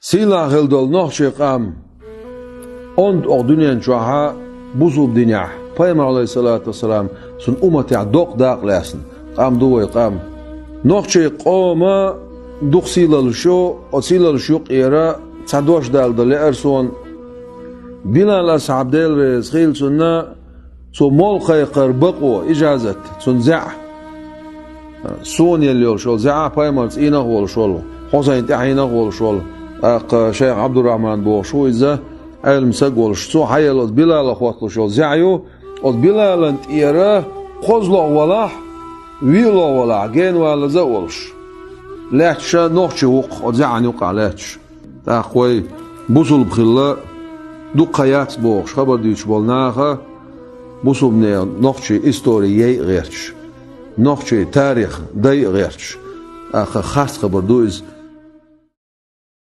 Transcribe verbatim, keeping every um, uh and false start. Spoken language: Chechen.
Сийлахь хила долу нохчийн къам, онда оха дуьнен чохьа бусулба динехь, пайхамар, Ӏалайхиссалату вассалам, цуьнан умматехь доккха дакъа лаьцна къам ду вай къам. Нохчийн къоман дукха сийлаллаш ю, оцу сийлаллаш юкъера цхьа дош дала дан лаьара суна. Билал асхьаб, Дела реза хила цунна, цо молла кхайкхара бакъо, ижазат, цуьнан зӀе. Суна елла йолуш йолу зӀе, пайхамарца цӀийнах а волуш волу, Хьусайн тӀаьхьийнах а волуш волу, тӀаккха шайх Ӏабдуррахьман бохуш ву иза, Ӏелам саг волуш. Цо хьаелла оцу Билалах хӀотталуш йолу зӀе ю, оцу Билалан тӀера кхозлагӀа валахь, виълагӀа валахь, генавалаза а волуш. Лаьтташ нохчи ву-кх оцу зӀенан юккъахь лаьтташ. ТӀаккха вай бусулба хилла дуккха яц бохуш хабар дуьйцуш болу наха, бусулбанийн нохчийн истори яйа гӀерташ, нохчийн тарих дайа гӀерташ, тӀаккха харц хабар ду иза.